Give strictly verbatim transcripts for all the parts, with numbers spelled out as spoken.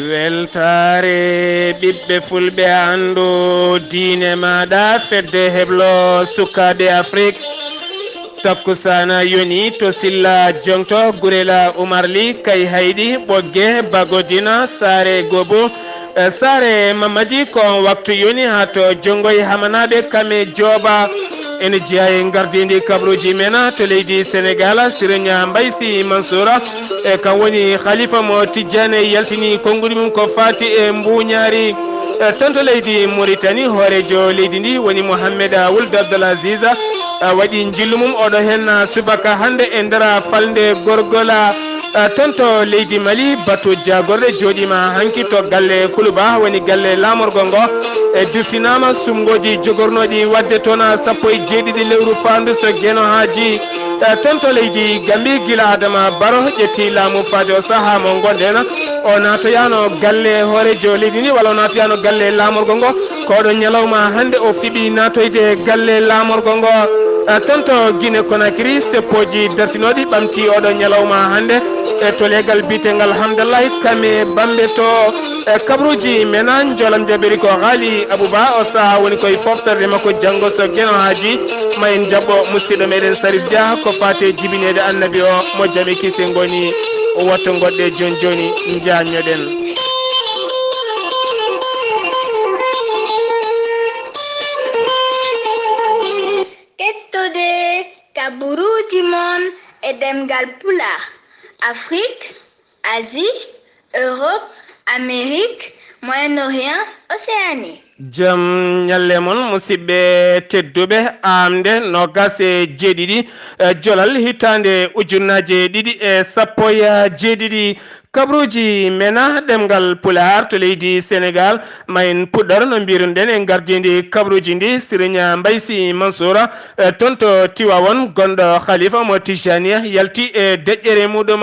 Weltaare ɓiɓɓe fulɓe, anndu diine maaɗa, fedde heblo sukaaɓe Afrik. Takkusaana yoni to Silla Joŋto, Gurela Umar Li, Kay Hayɗi, Ɓogge, Bagodina, Saare Gobu, eh, Saare Mamadi, ko on waktu yoni haa to Joŋngoy Hamanaaɓe, Kame Jooba. Ene jeyaa e ngardiindi kabaruuji men to leydi Senegaal, Siriña Mbay Si Mansuura, e kam woni halifa mo Tijjaane yaltini konnguɗi mum ko faati e mbuuñaari. E, toon to leydi Muritani, hooreejo leydi ndi woni Mohammed Wuld Abdul Aziz, e, waɗi njillu mum oɗo heen subaka hannde e nder falnde Gorgola. E, toon to leydi Mali, batu jaagorɗe jooɗiima hanki to galle Kuluba, woni galle laamorgo ngo. E, duftinaama sumngooji jogornooɗi waɗde toon sappo e jeeɗiɗi lewru faandu so Geno Haaji. E, toon to leydi Gambi, gila Adama Baro ƴetti laamu faade o sahaa mo ngonɗen, o naatoyaano galle hooreejo leydi ndi, walla o naatoyaano galle laamorgo ngo. Ko oɗo ñalawma hannde o fiɓi naatoyde galle laamorgo ngo. E, toon to Guinée Conakry, seppooji dartinooɗi ɓamti oɗo ñalawma hannde e to leegal biyetengal Hamdallahi Kame Bambe to, e, kabaruuji men. Njoolam jaɓiri ko Haali Abuba, o sahaa woni koye foftorde makko janngo so Geno Haaji. Ma en jaɓɓo musidɗo meɗen Sarif Dia ko faate jibineede Annabi o mo jam e kise ngoni. Woto ngoɗɗe jooni jooni, njaanñoɗen. Kettode kabaruuji mon e ɗemngal Pulaar, Afrik, Asie, Europe, Amérique, Moyen-Orient, Océanie. Jam ñalle mon, musidɓe tedduɓe, aamde noogas e jeeɗiɗi, eh, jolal hitaande ujunnaaje ɗiɗi e sappo e jeeɗiɗi. Kabaruuji men ɗemngal Pulaar to leydi Senegaal, ma en puɗɗor no mbiirunoɗen e ngardiindi kabaruuji ndi, Siriña Mbay Si Mansuura, eh, toon to Tiwaawoon, gonɗo halifa mo Tijjaaniya, yalti e deƴƴere muɗum.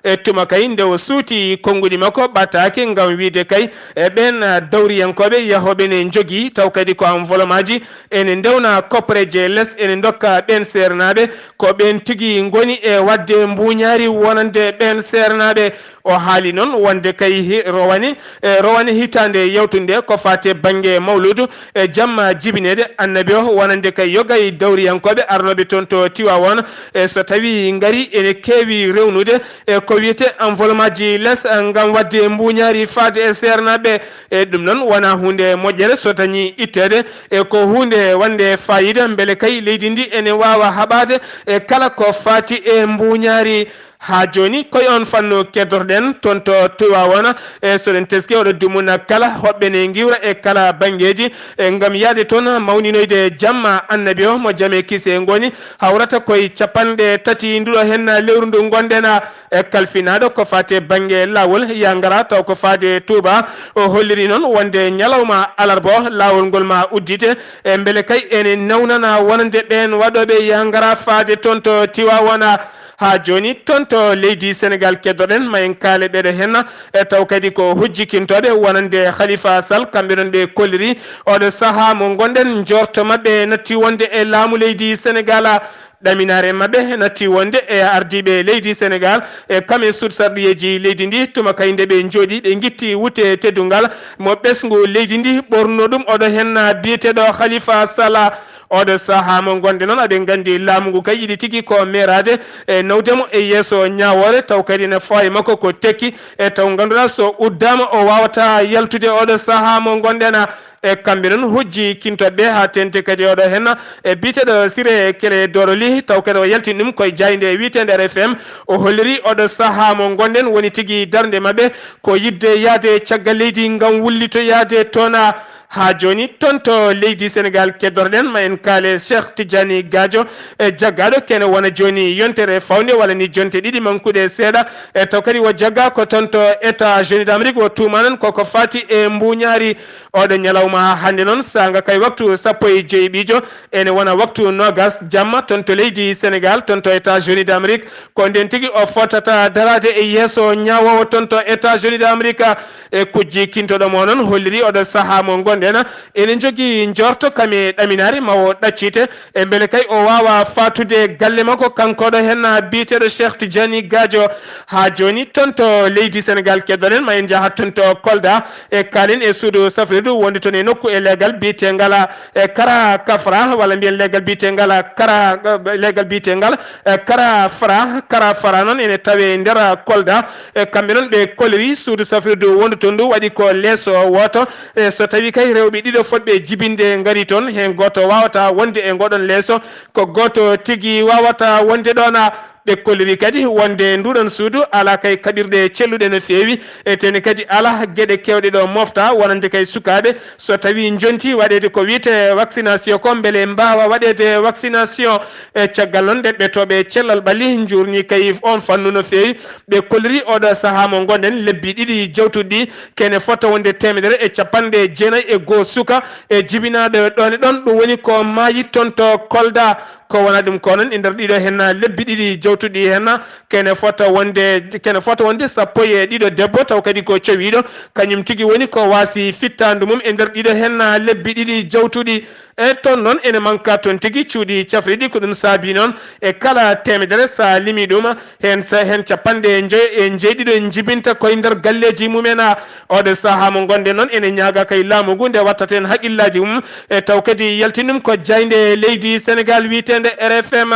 E tuma kay nde o suuti konnguɗi makko ɓataake ngam wiyde kay e ɓeen, ah, dawriyankooɓe yahooɓe ne njogii, taw kadi ko envolomaaji ene ndewna koppareeje les, ene ndokka ɓeen seernaaɓe, ko ɓeen tigi ngoni e waɗde mbuuñaari wonande ɓeen seernaaɓe. O haali noon wonde kay hi-, rowane, e rowane hitaande yawtunde ko faati e bannge mawluudu e jamma jibineede Annabi o, wonande kay yoga e dawriyankooɓe arnooɓe toon to Tiwaawoon, e so tawii ngarii ene keewi rewnude, e ko wiyetee envolomaaji les, ngam waɗde mbuuñaari faade e seernaaɓe. E ɗum noon wonaa huunde moƴƴere so dañii itteede, e ko huunde wonde faayiida, mbele kay leydi ndi ene waawa haɓaade e kala ko faati e mbuuñaari. Haa jooni, ko e oon fannu keddorɗen toon to Tiwaawoon, e so ɗen teskii oɗo dumunna kala, hoɓɓe ne ngiwra e kala banngeeji, e ngam yahde toon mawninoyde jamma Annabi o mo jam e kise ngoni, hawrata ko e capanɗe tati nduɗo heen lewru ndu ngonɗen. E kalfinaaɗo ko faati e bannge laawol, yaa ngara taw ko faade Tuuba. O holliri noon wonde ñalawma alarba o, laawol ngol ma uddite, e mbele kay ene nawnana wonande ɓeen waɗooɓe yaa ngara faade toon to Tiwaawoon. Haa jooni, toon to leydi Senegaal keddorɗen, ma en kaale ɓeɗo heen, e taw kadi ko hujjikintooɓe wonande Khalifa Sall, kamɓe noon ɓe kolliri oɗo sahaa mo ngonɗen, njoorto maɓɓe natti wonde e laamu leydi Senegaal. Ɗaminaare maɓɓe natti wonde e ardiiɓe leydi Senegaal, e kam e suuɗ sarɗiyeeji leydi ndi, tuma kay nde ɓe njooɗi, ɓe ngitti wutte teddungal mo ɓesngu leydi ndi ɓornuno ɗum, oɗo heen biyeteeɗo Khalifa Sall. Oɗo sahaa mo ngonɗen noon, aɗen nganndi laamu ngu kay yiɗi tigi ko meeraade e nawde mo e yeeso ñaawoore, taw kadi ene fawi makko ko tekki, e taw ngannduɗaa so uddaama o waawata yaltude oɗo sahaa mo ngonɗen. E kamɓe noon hujji kintooɓe haa teeŋti kadi oɗo heen, e biyeteeɗo Siré Kele Dooro Ly, taw kadi o yaltini ɗum koye jaaynde wiyeteende R F M. O holliri oɗo sahaa mo ngonɗen woni tigi darnde maɓɓe ko yiɗde yahde caggal leydi ngam wullitoyaade toon. Haa jooni, toon to leydi Senegaal keddorɗen, ma en kaale Cheikh Tidiane Gadio, e jaggaaɗo kene wona jooni yontere fawnde walla ni jonte ɗiɗi mankuɗe seeɗa. E taw kadi o jaggaa ko toon to États-Unis d'Amérique, o tuumanan koko faati e mbuuñaari. Oɗo ñalawma hannde noon, saanga kay waktu sappo e joy ɓiijo, ene wona waktu noogas jamma toon to leydi Senegaal, toon to États-Unis d'Amérique. Ko ndeen tigi o fotata daraade e yeeso ñaawoowo toon to États-Unis d'Amérique. E kujji kintoɗo mo noon holliri oɗo sahaa mo ngon Ndena ene jogii njorto kam e ɗaminaari ma o ɗaccite, e mbele kay o waawa faatude galle makko, kanko ɗo henna biyeteeɗo Cheikh Tidiane Gadio. Haa jooni toon to leydi Senegal keddoɗen, ma en njahat toon to Kolda, e kaalen e suudu safrirdu wonde toon e nokku e leegal biyeteengal e Kara Kafra, walla mbiyen leegal biyeteengal Kara, leegal biyeteengal e Kara Fra. Kara Fra noon ene tawe nder Kolda. E kamɓe noon ɓe koliri suudu safrirdu wondu toon ndu waɗi ko leeso wooto. E so tawi kay rewɓe ɗiɗo fotɓe jibinde ngari toon, heen gooto waawata wonde e ngoɗon leeso, ko gooto tigi waawata wonde ɗoon. Ɓe koliri kadi wonde nduɗon suudu alaa kay kaɓirɗe celluɗe no feewi, e teni kadi alaa geɗe keewɗe ɗo mofta, wonande kay sukaaɓe, so tawi njonti waɗeede ko wiyetee vaccination ko, mbele mbaawa waɗeede vaccination. E caggal noon, nde ɓetooɓe cellal ɓalli njuurni kay oon fannu no feewi. Ɓe koliri oɗo sahaa mo ngonɗen, lebbi ɗiɗi jawtuɗi ɗi, kene fota wonde teemedere e capanɗe jeenayi e goo suka e jibinaaɗo ɗoon e ɗoon, ɗum woni ko maayi toon to Kolda. Ko wona ɗum ko noon, e nder ɗiɗo henna lebbi ɗiɗi jawtuɗi henna, kene fota wonde, kene fota wonde sappo e ɗiɗo debbo, taw kadi ko cowiiɗo, kañum tigi woni ko waasi fittaandu mum e nder ɗiɗo henna lebbi ɗiɗi jawtuɗi. E toon noon ene manka toon tigi cuuɗi cafriɗi, ko ɗum saabi noon e kala teemedere, so a limi ɗum, heen sa-, heen capanɗe njoyo e jeeɗiɗo njibinta koye nder galleeji mumen. A, oɗo sahaa mo ngonɗen noon, ene ñaaga kay laamu ngu nde wattata heen haqillaaji mum, e taw kadi yaltin ɗum ko jaaynde leydi Senegal wiyeteende R F M.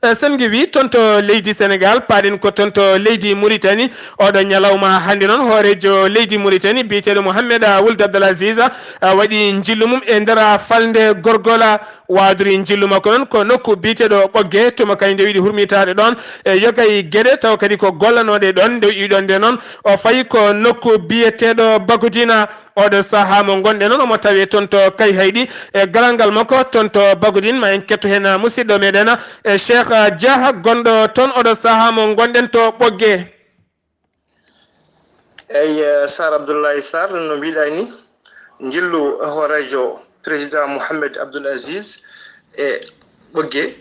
E sen ngiwi toon to leydi Senegal, paaɗen ko toon to leydi Muritani. Oɗo ñalawma hannde noon, hooreejo leydi Muritani biyeteeɗo Mohamed Wuld Abdel Aziz, a, waɗi njillu mum e nder falnde Gorgola. Waadori njillu makko noon ko nokku biyeteeɗo Ɓogge, tuma kay nde wiɗi hurmitaade ɗoon e yogay geɗe, taw kadi ko gollanooɗe ɗoon. Nde wiɗon nde noon, o fayi ko nokku biyeteeɗo Bagudina. Oɗo sahaa mo ngonɗen noon, omo tawee toon to Kayhayɗi. E garal ngal makko toon to Bagudin, ma en ketto heen musidɗo meɗen, e Cheikh Dia, gonɗo toon oɗo sahaa mo ngonɗen to Ɓogge. Eyi, eh, Sar Abdoulaye Sar, no mbiɗa ni, njillu hooreejo Président Mohamed Abdoul Aziz e Ɓogge.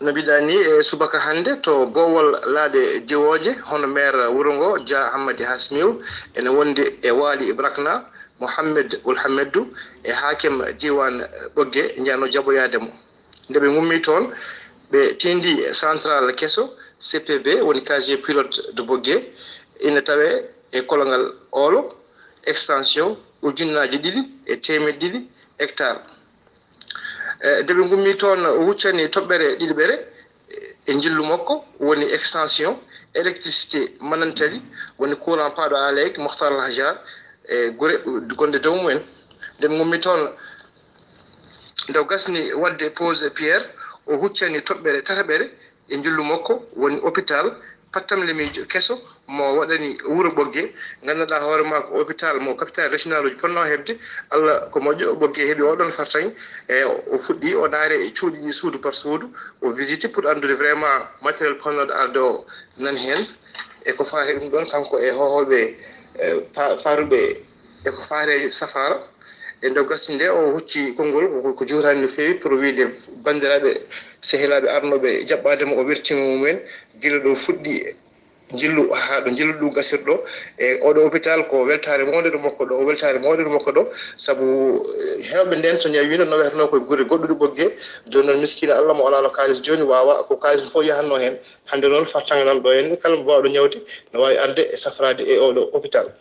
No mbiɗa ni, e subaka hannde, to boowal laaɗe diwooje, hono meer wuro ngo, Dia Hammadi Hasmiw, ene wondi e Waali Ibrakna, Mohammed Ould Hamedou, e haakim diiwaan Ɓogge, njano jaɓoyaade mo. Nde ɓe ngummi toon, ɓe tindi central keso, C P B, woni casier pilote de Ɓogge, ina tawee e kolongal Oolo, extension ujunnaaji ɗiɗi e teemeɗɗe ɗiɗi hectare. E, nde ɓe ngummi toon, o huccani toɓɓere ɗiɗiɓere e njillu makko, woni extension électricité Manantali, woni courant paaɗo Alek Mokhtar Al Hajar, e gure gonɗe dow mumen. Nde ɓe ngummi toon, nde o gasni waɗde pose pierre, o huccani toɓɓere tataɓere e njillu makko, woni hôpital Pattamlemiijo keso mo waɗani wuro Ɓogge, nganndanɗaa hoore maa ko hôpital mo capital régional uji potnoo heɓde. Allah ko moƴƴo, Ɓogge heɓi oɗon fartaŋŋe. E o fuɗɗi, o ndaare e cuuɗi ɗi suudu par suudu, o visite pour anndude vraiment matériel potnooɗo arde o nan heen. E ko faati ɗum ɗoon, kanko e hohooɓe, e, pa-, faaruɓe e ko faati e safaara. E nde o gasi nde, o hucci konngol ko, ko juuraani no feewi pour wiyde banndiraaɓe, sehilaaɓe arnooɓe jaɓɓaade mo, o weltiima mumen gila ɗo fuɗɗi njillu haa ɗo njillu ɗum gasirɗo. E oɗo hôpital ko weltaare mawnde ɗo makko ɗo, o weltaare mawnde ɗo makko ɗo, sabu, eh, heewɓe ndeen so ñawiino nawetnoo koye gure goɗɗuɗe Ɓogge. Jooni noon miskiina Allah mo alaano kaalis jooni waawa ko kaalis fof yahatnoo heen. Hannde noon fartaŋŋe nan ɗo heen, kala mo baawɗo ñawde no waawi arde e safraade e oɗo hôpital.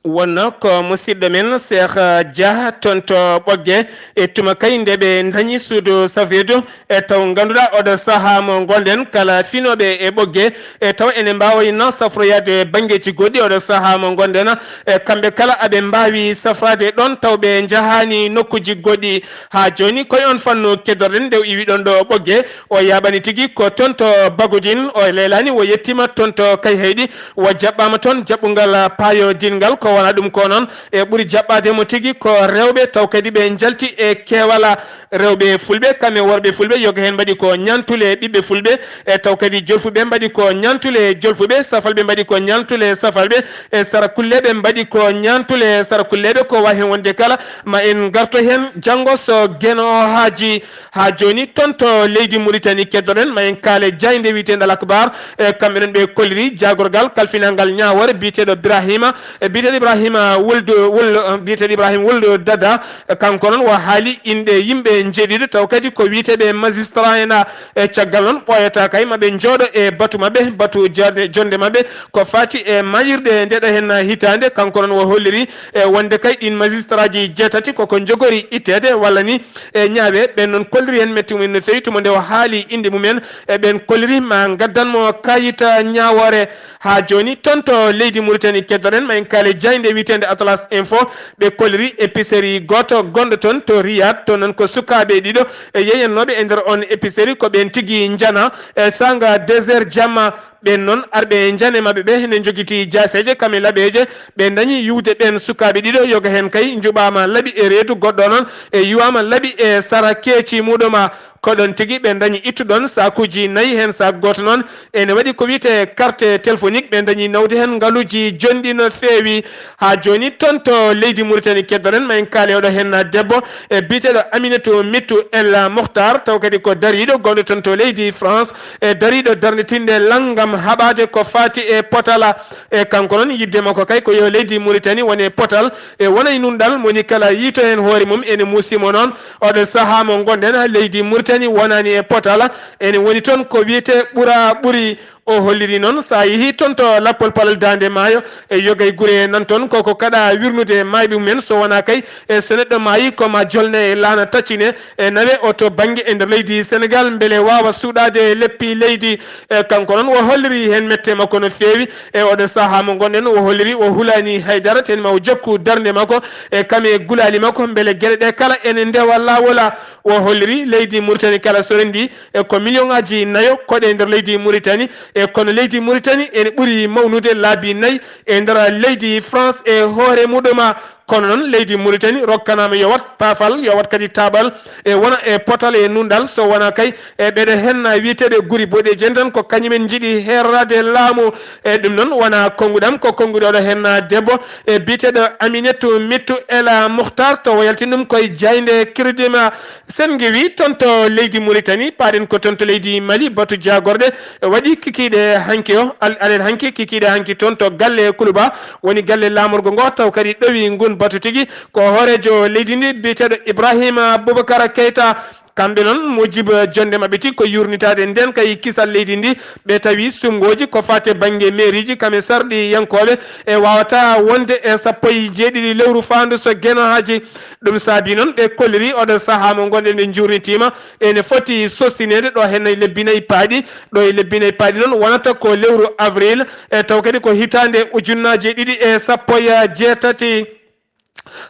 Wonno ko musidɗo men Cheikh Dia toon to Ɓogge, e tuma kay nde ɓe ndañi suudu safrirdu, e taw ngannduɗaa oɗo sahaa mo ngonɗen kala finooɓe e Ɓogge, e taw ene mbaawayno safroyaade banngeeji goɗɗi oɗo sahaa mo ngonɗen, e kamɓe kala aɓe mbaawi safraade ɗoon taw ɓe njahaani nokkuuji goɗɗi. Haa jooni koye oon fannu keddorɗen nde o iwi ɗoon ɗo Ɓogge, o yaaɓani tigi ko toon to Bagudin, o leelaani, o yettiima toon to Kayhayɗi, o jaɓɓaama toon jaɓɓungal paayodinngal. Ko wona ɗum ko noon, e ɓuri jaɓɓaade mo tigi ko rewɓe, taw kadi ɓe njalti e keewal. Rewɓe fulɓe, kam e worɓe fulɓe, yoga heen mbaɗi ko ñaantule ɓiɓɓe fulɓe, e taw kadi jolfuɓe mbaɗi ko ñaantule jolfuɓe, safalɓe mbaɗi ko ñaantule safalɓe, e sarakulleeɓe mbaɗi ko ñaantule sarakulleeɓe. Ko waawi heen wonde kala, ma en ngarto heen janngo so Geno o haajii. Haa jooni, toon to leydi Muritani keddoɗen, ma en kaale jaaynde wiyeteende Al Akbar. E kamɓe noon ɓe kolliri jaagorgal kalfinangal ñaawoore biyeteeɗo Birahima, e biyeteeɗo Ibrahima Wuldu, Wul-, biyeteeɗo Ibrahima Wuldu Dada, kanko noon o haali inɗe yimɓe njeeɗiɗo, taw kadi ko wiyeteeɓe magistrat en, e caggal noon ɓooyata kay maɓe njooɗo e batu maɓɓe, batu jande-, jonde maɓɓe ko faati e mayirɗe ndeɗo hen hitaande. Kanko noon o holliri e wonde kay ɗin magistratji jeetati koko njogori itteede walla ni e ñaawe. Ɓen noon kolliri hen metti mumen no feewi, tuma nde o haali innde mumen, e ɓen kolliri ma ngaddan mo kayita ñaawoore. Haa jooni, toon to leydi Mauritanie keddoɗen, ma en kaale jaaynde wiyeteende Atlas Info, ɓe kolliri épicerie gooto gonɗo toon to Riyad. Toon noon ko sukaaɓe ɗiɗo e yeeyannooɓe e nder on épicerie, ko ɓeen tigi njana e saanga deux heures jamma. Ɓeen noon arɓe njane maɓɓe ɓe ne njogitii jaaseeje kam e laɓeeje, ɓe ndañi yuwde ɓeen sukaaɓe ɗiɗo. Yoga heen kay njuɓaama laɓi e reedu, goɗɗo noon e yuwaama laɓi e sara keeci muuɗum. Ko ɗoon tigi ɓe ndañi ittuɗon saakuuji nayi, heen saak gooto noon ene waɗi ko wiyetee carte téléphonique, ɓe ndañi nawde heen ngaluuji jonɗi no feewi. Haa jooni toon to leydi Mauritanie keddoɗen, ma en kaale oɗo heen debbo e biyeteeɗo Aminatu Mittu El Mokhtar, taw kadi ko dariiɗo gonɗo toon to leydi France, e dariiɗo darnitinde lanngam haɓaade ko faati e potala. E kanko noon, yiɗde makko kay ko yo leydi Mauritanie wone potal, e wona e nunɗal, moni kala yiito heen hoore mum ene muusi mo noon. Oɗo sahaa mo ngonɗen, leydi Mauritanie wonaani e potal, ene woni toon ko wiyetee ɓura ɓuri. O holliri noon, so a yehii toon to lappol palol Daande Maayo, e yogay gure nan toon, koko kaɗa wirnude maayɓe mumen, so wonaa kay, e so neɗɗo maayi, ko ma jolne e laana taccine, e nawe o to bannge e nder leydi Senegal, mbele waawa suuɗaade leppi leydi. E kanko noon, o holliri heen mette makko no feewi, e oɗo sahaa mo ngonɗen, o holliri o hulaani haydara, teen ma o jokku darnde makko, e kam e gulaali makko, mbele geɗe ɗe kala ene ndewa laawola. O holliri leydi Mauritanie kala so renndii, e ko million ŋaaji nayo koɗe nder leydi Mauritanie, e kono leydi Mauritanie ene ɓuri mawnude laabi nayi e nder leydi France e hoore muɗum. Kono noon, leydi Mauritanie rokkanaama yo waɗ paafal, yo waɗ kadi taaɓal, e wona e potal e nunɗal, so wonaa kay e ɓeɗo heen wiyeteeɓe guri boɗeeji en tan, ko kañumen njiɗi heerraade laamu. E ɗum noon wonaa konnguɗam, ko konnguɗo oɗo heen debbo e biyeteeɗo Aminatu Mittu El Mukhtar, to o yaltini ɗum koye jaaynde Crédit ma. Sen ngewi toon to leydi Mauritanie, paaɗen ko toon to leydi Mali, batu jaagorɗe waɗi kikiiɗe hanki o. Al-, aɗen hanki kikiiɗe hanki toon to galle Kuluba, woni galle laamorgo ngo, taw kadi ɗowi ngun batu tigi ko hooreejo leydi ndi biyeteeɗo Ibrahima Boubacar Keita. Kamɓe noon, Mujib, jonde maɓɓe tigi ko yurnitaade nden kay kisal leydi ndi. Ɓe tawi sumngooji ko faati bannge meeriiji, kam e sarɗiyankooɓe, e waawata wonde e sappo e jeeɗiɗi lewru faandu so Geno Haji. Ɗum saabii noon ɓe kolliri oɗo sahaa mo ngonɗen ɓe njuurnitiima, ene foti sostineede ɗo heen e lebbi nayi paaɗi. Ɗo e lebbi nayi paaɗi noon wonata ko lewru avril, e taw kadi ko hitaande ujunnaaje ɗiɗi e sappo e jeetati.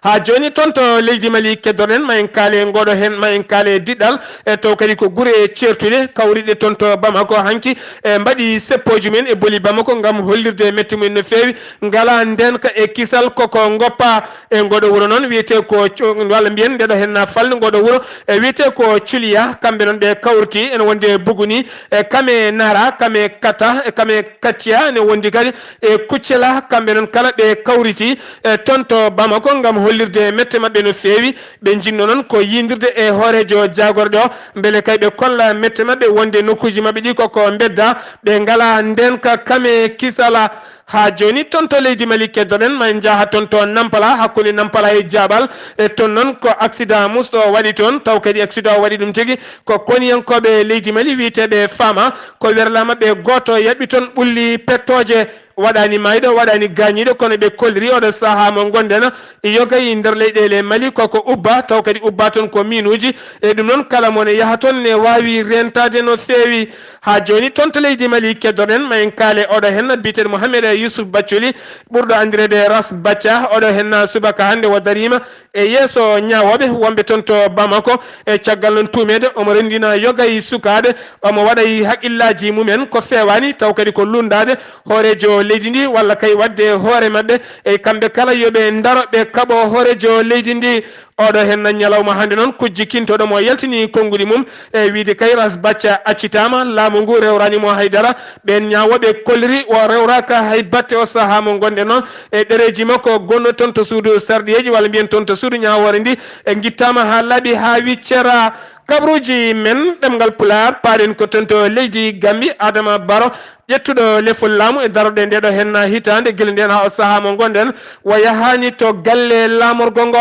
Haa jooni toon to leydi Mali keddoɗen, ma en kaale ngoɗo heen, ma en kaale diɗɗal, e taw kadi ko gure ceertuɗe kawriɗe toon to Bamako hanki, e mbaɗi seppooji mumen e boli Bamako ngam hollirde metti mumen no feewi, ngala ndeenka e kisal koko ngoppa. E ngoɗo wuro noon wiyetee ko Co-, walla mbiyen ndeɗo heen na falnde ngoɗo wuro, e wiyetee ko Culiya, kamɓe noon ɓe kawriti ene wondi e Buguni, e Kame Nara, Kame Kata, e Kame Katiya ene wondi kadi e Kuccela, kamɓe noon kala ɓe kawriti e toon to Bamako ngam hollirde mette maɓɓe no feewi. Ɓe njiɗno noon ko yindirde e hooreejo jaagorɗe o, mbele kay ɓe kolla mette maɓɓe wonde nokkuuji maɓɓe ɗi koko mbedda, ɓe ngala ndeenka kam e kisala. Haa jooni toon to leydi Mali keddoɗen, ma en njaha toon to Nampala, hakkunde Nampala e Jaaɓal. E toon noon ko accident musɗo waɗi toon, taw kadi accident o waɗi ɗum tigi ko koniyankooɓe leydi Mali wiyeteeɓe Fama, ko werlaa maɓɓe gooto yaɓɓi toon ɓulli pettooje. Waɗaani maayɗo, waɗaani gaañiiɗo, kono ɓe kolliri oɗo sahaa mo ngonɗen, e yogay nder leyɗeele Mali koko ubba, taw kadi ubba toon ko minuuji. E ɗum noon, kala mo ne yaha toon ne waawi rentaade no feewi. Haa jooni toon to leydi Mali keddoɗen, ma en kaale oɗo heen biyeteeɗo Mohamed Yusuf Bacculi, ɓurɗo anndireede Ras Bacca. Oɗo heen subaka hannde o dariima e yeeso ñaawooɓe wonɓe toon to Bamako. E caggal noon tuumeede, omo renndina yogay sukaaɓe, omo waɗa e haqqillaaji mumen ko feewaani, taw kadi ko lunndaade hooreejo leydi ndi walla kay waɗde hoore maɓɓe. E kamɓe kala yo ɓe ndaro, ɓe kaɓo hooreejo leydi ndi. Oɗo heen ñalawma hannde noon kujji kintooɗo mo yaltini konnguɗi mum, e wiide kay Ras Bacca accitaama, laamu ngu rewraani mo haydara. Ɓeen ñaawooɓe kolliri o rewraaka hay batte o sahaa mo ngonɗen noon. E ɗereeji makko gonno toon to suudu sarɗiyeeji, walla mbiyen toon to suudu ñaawoore ndi, e ngittaama haa laaɓi haa wiccera. Kabaruuji men ɗemngal Pulaar, paaɗen ko toon to leydi Gambi, Adama Baro, Ƴettuɗo lefol laamu e darorɗe ndeeɗo henna hitaande, gila ndeen haa o sahaa mo ngonɗen, o yahaani to galle laamorgo ngo.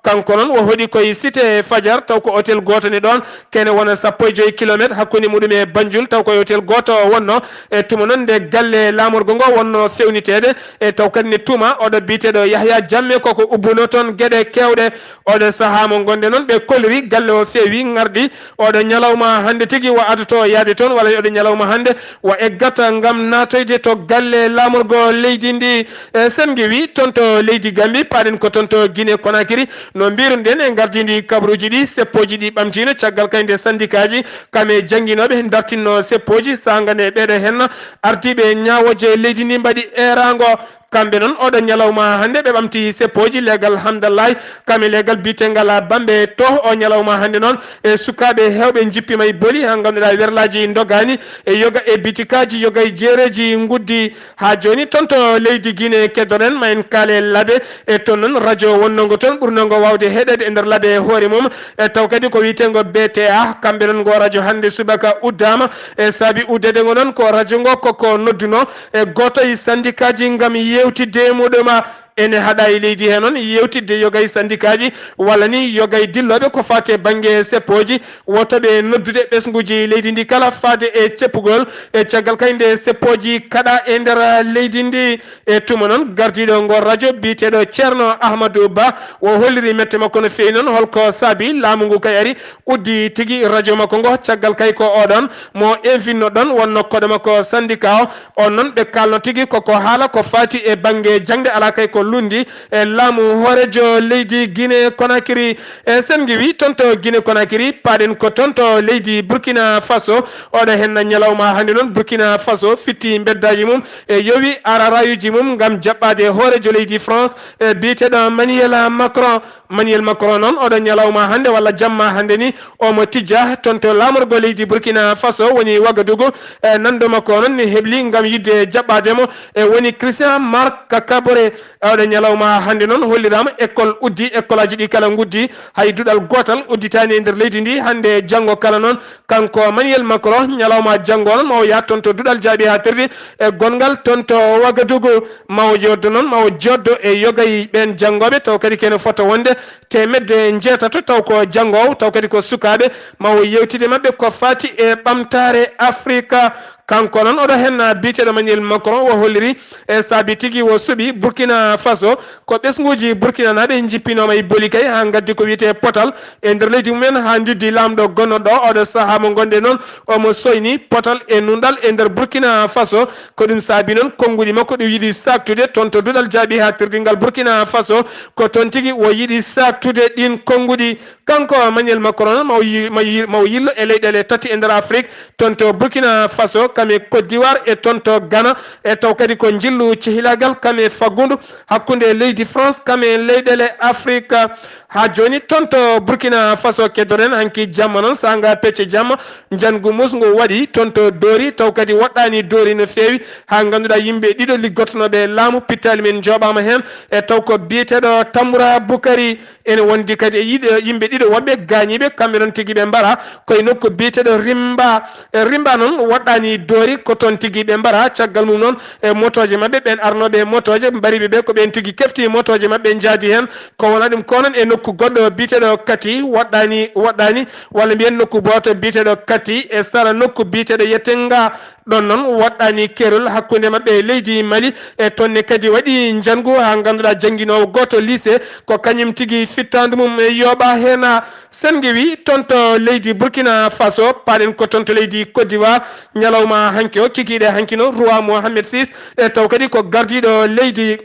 Kanko noon o hoɗi koye Cité Fajar, taw ko hôtel gooto ne ɗoon, kene wona sappo e joy kilomeetre hakkunde muɗum e Banjul, taw koye hôtel gooto o wonno. E tuma noon nde galle laamorgo ngo wonno fewniteede, e taw kadi ne tuma oɗo biyeteeɗo Yahya Jammeh koko ubbuno toon geɗe keewɗe. Oɗo sahaa mo ngonɗen noon, ɓe koliri galle o feewi, ŋarɗi. Oɗo ñalawma hannde tigi o adoto yaade toon, walla oɗo ñalawma hannde o eggata ngam naatoyde to galle laamorgo leydi ndi. E, sen ngewi toon to leydi Gambi, paaɗen ko toon to Guinée Conakry. No mbiruɗen e ngardiindi kabaruuji ɗi, seppooji ɗi ɓamtiino caggal kay nde sandikaaji kam e jannginooɓe dartinno seppooji, saanga nde ɓeeɗo heen ardiiɓe ñaawooje leydi ndi mbaɗi eeraango. Kamɓe noon, oɗo ñalawma hannde, ɓe ɓamti seppooji leegal Hamdallaay, kam e leegal biyetengal Bambe to. O ñalawma hannde noon, e sukaaɓe heewɓe njippiima e boli, haa ngannduɗaa werlaaji ndogaani, e yoga e bitikaaji, yoga e jeereeji nguddi. Haa jooni, toon to leydi Guinée keddoɗen, ma en kaale Labe, e toon noon, radio wonnongo toon, ɓurnongo waawde heɗeede e nder Labe hoore mum, e taw kadi ko wiyeteengo B T A, kamɓe noon, ngo radio hannde subaka uddaama, e saabi uddeede ngo noon, ko radio ngo koko nodduno, e gooto e sandikaaji ngam yeewtidde e muɗum. Ene haɗa e leydi he noon yeewtidde yoga e sandikaaji walla ni yoga e dillooɓe ko faati e bannge seppooji, woto ɓe noddude ɓesnguuji leydi ndi kala faade e ceppugol. E caggal kay nde seppooji kaɗa e nder leydi ndi. E tuma noon, gardiiɗo ngo radio biyeteeɗo Ceerno Ahmadou Ba, o holliri mette makko no feewi noon holko saabi laamu ngu kay ari uddi tigi radio makko ngo, caggal kay ko oɗon mo invinno ɗon wonno koɗo makko syndicat o. On noon ɓe kaalno tigi koko haala ko faati e bannge jaŋde, alaa kay ko lundi e laamu hooreejo leydi Guinée Conakry. E sen ngewi toon to Guinée Conakry, paaɗen ko toon to leydi Burkina Faso. Oɗo heen ñalawma hannde noon, Burkina Faso fitti mbeddaaji mum e yowi ararayuuji mum ngam jaɓɓaade hooreejo leydi France, e biyeteeɗo Emmanuel Macron. Emmanuel Macron noon, oɗo ñalawma hannde walla jamma hannde ni, omo tijja toon to laamorgo leydi Burkina Faso, woni Wagadugu. E nanndo makko noon ne hebli ngam yiɗde jaɓɓaade mo, e woni Christian Marc Kaboré. Oɗo ñalawma hannde noon holliraama école uddi, école aji ɗi kala nguddi, hay duɗal gootal udditaani e nder leydi ndi hannde e janngo kala noon. Kanko Emmanuel Macron, ñalawma janngo noon, ma o yaha toon to duɗal jaaɓi haa tirdi e gonngal toon to Wagadugu. Ma o joddo noon, ma o joddo e yoga e ɓeen janngooɓe, taw kadi kene fota wonde teemedde njeetato, taw ko janngoowo, taw kadi ko sukaaɓe, ma o yeewtide maɓɓe ko faati e ɓamtaare Afrika. Kanko noon, oɗo heen biyeteeɗo Emmanuel Macron, o holliri e saabi tigi o suɓi Burkina Faso, ko ɓesnguuji burkinanaaɓe njippinooma e boli kay haa ngaddi ko wiyetee potal e nder leydi mumen, haa nduddi laamɗo gonnoɗo oɗo sahaa mo ngonɗen noon, omo soyni potal e nunɗal e nder Burkina Faso. Ko ɗum saabi noon konnguɗi makko ɗi yiɗi saaktude toon to duɗal jaaɓi haa tirdingal Burkina Faso. Ko toon tigi o yiɗi saaktude ɗiin konnguɗi. Kanko Emmanuel Macron, ma o yi-, ma yi-, ma o yillo e leyɗeele tati e nder Afrik, toon to Burkina Faso, kam e Côte d'Ivoire, e toon to Ghana, e taw kadi ko njillu cehilaagal kam e faggundu hakkunde leydi France kam e leyɗeele Afrika. Haa jooni, toon to Burkina Faso keddoɗen, hanki jamma noon, saanga pecce jamma, njanngu musngu waɗi toon to Dori, taw kadi woɗɗaani Dori no feewi, haa ngannduɗaa yimɓe ɗiɗo liggotonooɓe laamu, pittaali men njooɓaama heen, e taw ko biyeteeɗo Tamboura Boukari. Ene wondi kadi e yiɗ-, yimɓe ɗiɗo woɓɓe gaañiiɓe, kamɓe noon tigi ɓe mbara koye nokku biyeteeɗo Rimba. E Rimba noon woɗɗaani Dori, ko toon tigi ɓe mbara. Caggal mum noon, e motooje maɓɓe, ɓeen arnooɓe e motooje mbariiɓe ɓe, ko ɓeen tigi kefti motooje maɓɓe njaadi heen. Ko wona ɗum ko noon e nokku goɗɗo biyeteeɗo Kati woɗɗaani, woɗɗaani, walla mbiyen nokku gooto biyeteeɗo Kati e sara nokku biyeteeɗo Yetenga. Ɗoon noon woɗɗaani keerol hakkunde maɓɓe e leydi Mali, e toon ne kadi waɗi njanngu haa ngannduɗaa jannginoowo gooto lycée, ko kañum tigi fittaandu mum e yooɓa heen. Sen ngewi toon to leydi Burkina Faso, paaɗen ko toon to leydi Côte d'Ivoire, ñalawma hanki o, kikiiɗe hanki noon, Roi Mohamed six, e taw kadi ko gardiiɗo leydi,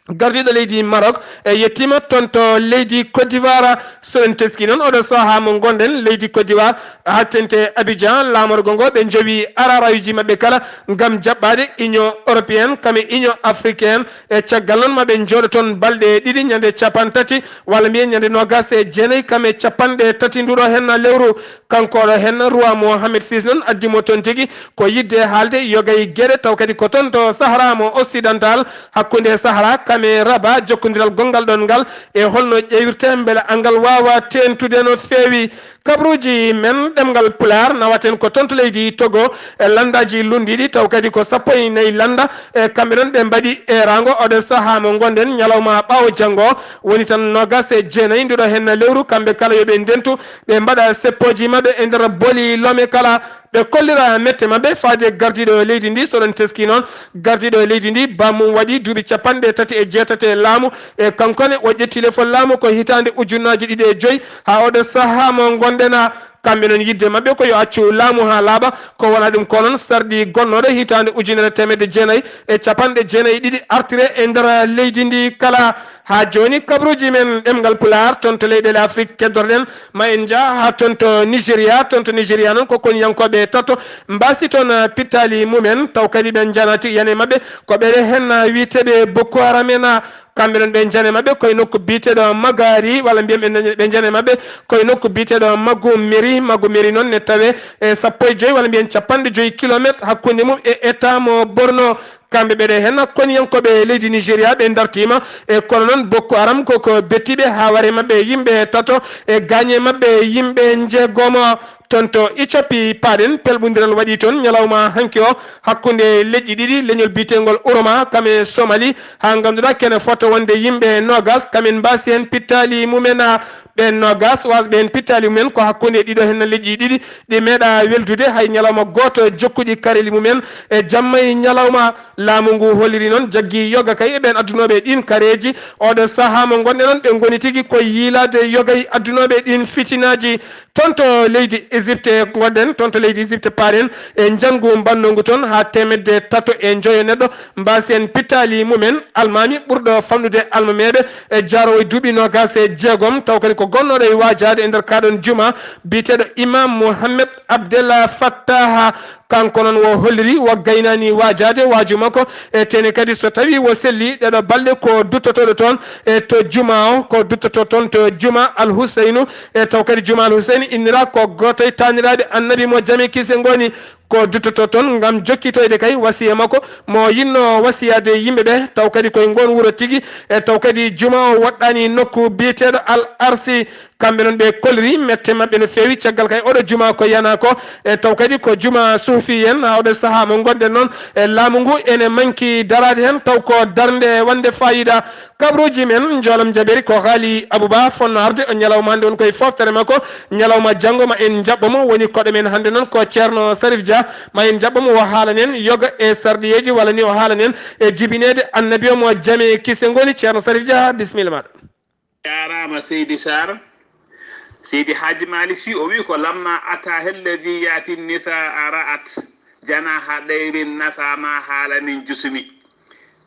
gardiiɗo leydi Maroc, e yettiima toon to leydi Côte d'Ivoire. So en teskii noon, oɗo sahaa mo ngonɗen leydi Côte d'Ivoire, haa tente Abidjan, laamorgo ngo, ɓe njowi ararayuuji maɓɓe kala ngam jaɓɓaade Union Européenne, kam e Union Africaine. E caggal noon, ma ɓe njooɗo toon balɗe ɗiɗi, ñande capanɗe tati, walla mbiyen ñande noogaas e jeenayi, kam e capanɗe tati nduɗo heen lewru. Kanko oɗo heen, Roi Mohamed six noon, addi mo toon tigi ko yiɗde haalde yoga e geɗe, taw kadi ko toon to Sahara mo Occidental, hakkunde Sahara kam e Rabat, jokkondiral gonngal ɗoon ngal, e holno ƴeewirtee mbele angal waawa teeŋtude no feewi. Kabruuji men ɗemngal Pulaar nawaten ko toon to leydi Togo, e lanndaaji lunndiiɗi, taw kadi ko sappo e nayi lannda, e kamɓe noon ɓe mbaɗi eeraango. Oɗo sahaa mo ngonɗen, ñalawma ɓaawo janngo, woni tan noogaas e jeenayi nduɗo heen lewru, kamɓe kala yo ɓe ndentu, ɓe mbaɗa seppooji maɓɓe e nder boli loome kala, ɓe kollira mette maɓɓe faade gardiiɗo leydi ndi. So ɗon teski noon, gardiiɗo leydi ndi, bammum waɗi duuɓi capanɗe tati e jeetati e laamu, e kanko ne o ƴetti lefol laamu ko hitaande ujunnaaji ɗiɗi e joyi, haa oɗo sahaa mo ngonɗen a kamɓe noon yidde maɓɓe ko yo accu laamu haa laaɓa, ko wona ɗum ko noon sarɗi gonnooɗo hitaande ujunere teemedde jeenayi e capanɗe jeenayi e ɗiɗi artire e nder leydi ndi kala. Haa jooni, kabruuji men ɗemngal Pulaar, toon to leyɗeele Afrik keddorɗen, ma en njah haa toon to Nigeria. Toon to Nigeria noon, ko koniyankooɓe tato mbaasi toon, eh, pittaali mumen, taw kadi ɓe njanaati yane maɓɓe. Ko ɓeɗe heen, eh, wiyeteeɓe Boko Haram en, eh, kamɓe noon ɓe njane maɓɓe koye nokku biyeteeɗo Magari, walla mbiyen ɓe, ɓe njane maɓɓe koye nokku biyeteeɗo Magumeri. Magumeri noon ne tawe e sappo e joyi, walla mbiyen capanɗe joyi kilometre hakkunde mum e État mo Borno. Kamɓe ɓeɗe heen koniyankooɓe leydi Nigeria ɓe dartiima, e kono noon Boko Haram koko bettiɓe haa ware maɓɓe yimɓe tato, e gaañe maɓɓe yimɓe njeegomo. Toon to Éthiopie paaɗen, pelɓondiral waɗi toon ñalawma hanki o hakkunde leƴƴi ɗiɗi, leñol biyeteengol Oroma kam e Somali, haa ngannduɗaa kene fota wonde yimɓe noogaas, kam en mbaasi heen pittaali mumen, a, ɓeen noogaas, waasɓe heen pittaali mumen ko hakkunde ɗiɗo heen leƴƴi ɗiɗi, ɗi meeɗa weldude hay ñalawma gooto jokkuɗi kareeli mumen e jamma e ñalawma. Laamu ngu holliri noon jaggi yoga kay e ɓeen addunooɓe ɗiin kareeji. Oɗo sahaa mo ngonɗen noon, ɓe ngoni tigi koye yiilaade yoga e addunooɓe ɗiin fitinaaji. Toon to leydi Égypte ngonɗen, toon to leydi Égypte paaɗen e njanngu mbannongu toon haa teemedde tato e njoyo neɗɗo mbaasi heen pittaali mumen. Almaami ɓurɗo famɗude almameeɓe e jaaroowo e duuɓi noogaas e jeegom, taw kadi ko gonnooɗo e waajaade e nder kaa ɗoon juma, biyeteeɗo Imam Mohamed Abdel Fattah. Kanko noon wo holliri, wo gaynaani waajaade waaju makko, e tene kadi so tawii wo selli ɗeɗo balɗe ko duttotooɗo toon e to juma o, ko duttotoo toon to juma Al Huseynu, e taw kadi juma Al Huseynu innira ko gooto e taaniraaɓe Annabi mo jam e kise ngoni, ko duttotoo toon ngam jokkitoyde kay wasiya makko mo yinno wasiyaade yimɓe ɓe, taw kadi koye ngoon wuro tigi, e taw kadi juma o woɗɗaani nokku biyeteeɗo Al Arsi. Kamɓe noon ɓe kolliri mette maɓɓe no feewi, caggal kay oɗo juma ko yana ko, e taw kadi ko juma suufi en, haa oɗo sahaa mo ngonɗen noon, e laamu ngu ene manki daraade heen, taw ko darnde wonde fayida. Kabruuji men, njoolam jaɓiri ko Haali Abuba fonno arde o ñalawma hannde, won koye foftere makko, ñalawma janngo ma en njaɓɓo mo, woni koɗo men hannde noon ko Ceerno Sarif Dia, ma en njaɓɓo mo o haalana en yoga e sarɗiyeeji, walla ni o haalana en e jibineede Annabi o mo jam e kise ngoni. Ceerno Sarif Dia, bisimilla maaɗa. Jaaraama seydi Saar. Seydi Haaji Maalik Si o wii ko lamma ataa helladi yaati nisaa ra'at janaaha ɗayrin nasaa ma haala min jusumi.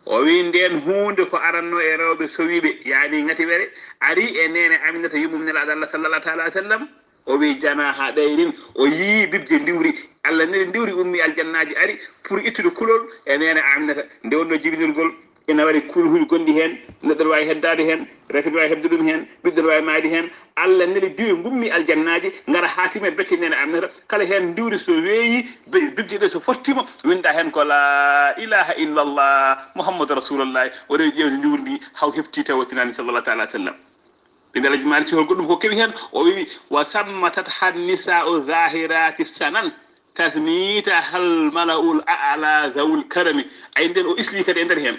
O wii ndeen huunde ko aranno e rewɓe sowiiɓe, yaani ŋatiwere, ari e neene Aminata yummum Nelaaɗo Allah sallallahu taala wa sallam. O wii janaaha ɗayrin, o yii bibje ndiwri. Allah neli ndiwri ummi aljannaaji ari pour ittude kulol e neene Aminata. Nde wonno jibinirgol ina waɗi kuluhuuji gonɗi heen, neɗɗo no waawi heddaade heen, rewɓe no waawi heɓde ɗum heen, ɓiɗɗo no waawi maayde heen. Allah neli diwi ngummi aljannaaji ngara haa timme becce neene Aminata. Kala heen ndiwri so weeyi, bibje ɗe so fottiima, winnda heen ko la ilaha illallah Muhammadu rasulullah. O rewi ƴeewde ndiwri ndi haw hefti tawi o tinaani sallallahu taala wa sallam. Ɓe mbi Alhaji Maalik Si hol goɗɗum ko kewi heen? O wi wa sammatat han nisa'u zahirati sanan tasmita hal mala'ul a'la zawul karami. Ay nden o isli kadi e nder heen.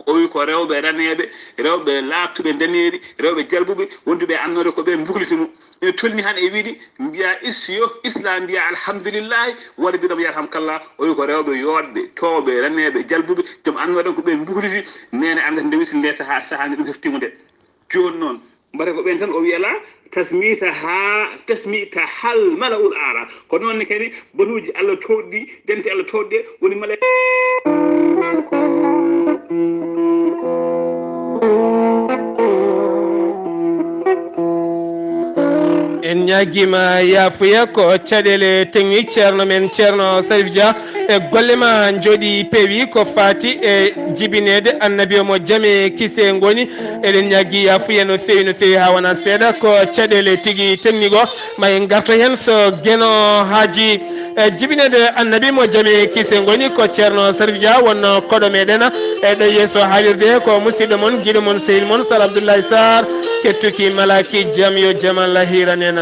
O wi ko rewɓe raneeɓe, rewɓe laaɓtuɓe ndaneeri, rewɓe jalbuɓe wonduɓe e annoore ko ɓe mbukliti mo. Ina tolni han e wiide mbiya issiyo islam mbiya alhamdulillahi wala mbiɗom yarhamkallah. O wi ko rewɓe yooɗɓe, toowɓe, raneeɓe, jalbuɓe, joom annoore ɗen ko ɓe mbukliti. Neene Aminata nde wisi nde sahaa, sahaa nde ɗum hefti mo nde. Jooni noon, mbate ko ɓeen tan o wiyala tasmita ha tasmita hal mala'ul aala. Ko noon ne kadi batuuji Allah toowɗi, dente Allah toowɗe woni mala. En ñaagiima yaafuya ko caɗeele technique ceerno men ceerno Sarif Dia. E golle ma njooɗi peewi ko faati e jibineede annabi o mo jam e kise ngoni. Eɗen ñaagi yaafuya no feewi no feewi haa wona seeɗa ko caɗeele tigi technique o ma en ngarto heen so geno haaji. E jibineede annabi mo jam e kise ngoni ko ceerno Sarif Dia wonno koɗo meɗen e ɗo yeeso haalirde ko musidɗo mon giɗo mon sehil mon Sar Abdoulaye Sarr kettuki malaki jam yo jam Allah hiiran en.